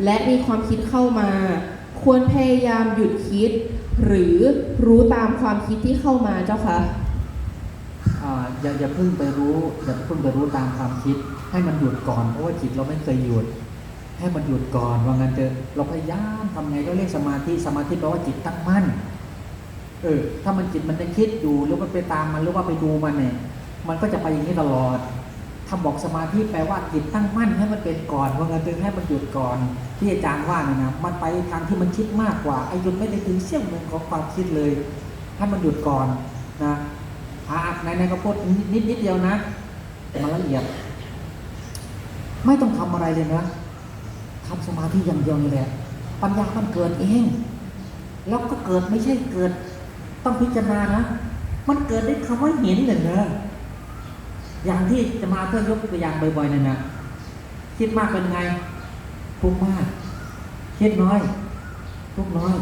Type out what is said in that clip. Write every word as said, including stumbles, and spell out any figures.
และมีความคิดเข้ามา ควรพยายามหยุดคิด หรือรู้ตามความคิดที่เข้ามาเจ้าคะ อ่าอย่าอย่าเพิ่งไปรู้ อย่าเพิ่งไปรู้ตามความคิด ให้มันหยุดก่อน เพราะว่าจิตเราไม่เคยหยุด ให้มันหยุดก่อน ว่างั้นเถอะ เราพยายามทำไงก็เรียกสมาธิ สมาธิแปลว่าจิตตั้งมั่น เออ ถ้ามันจิตมันยังคิดอยู่ หรือมันไปตามมัน หรือว่าไปดูมันเนี่ย มันก็จะไปอย่างนี้ตลอด คำบอกสมาธิแปลว่าจิตตั้งมั่นให้มันเป็นก่อน ว่างั้นเถอะ ให้มันหยุดก่อน ที่อาจารย์ว่าเนี่ยนะ มันไปทางที่มันคิดมากกว่า ไอ้หยุดไม่ได้ถึงเสี้ยวหนึ่งของความคิดเลย ให้มันหยุดก่อนนะ อ่ะไหนๆก็พูดนิดนิดเดียวนะ แต่มันละเอียด ไม่ต้องทำอะไรเลยนะ ทำสมาธิอย่างเดียวนี่แหละ ปัญญามันเกิดเอง แล้วก็เกิดไม่ใช่เกิด ต้องพิจารณานะ มันเกิดด้วยคำว่าเห็นเนี่ยนะ อย่างที่อาตมาก็ยกตัวอย่างบ่อยๆเนี่ยนะ คิดมากเป็นไง ทุกข์มาก คิดน้อย ทุกข์น้อย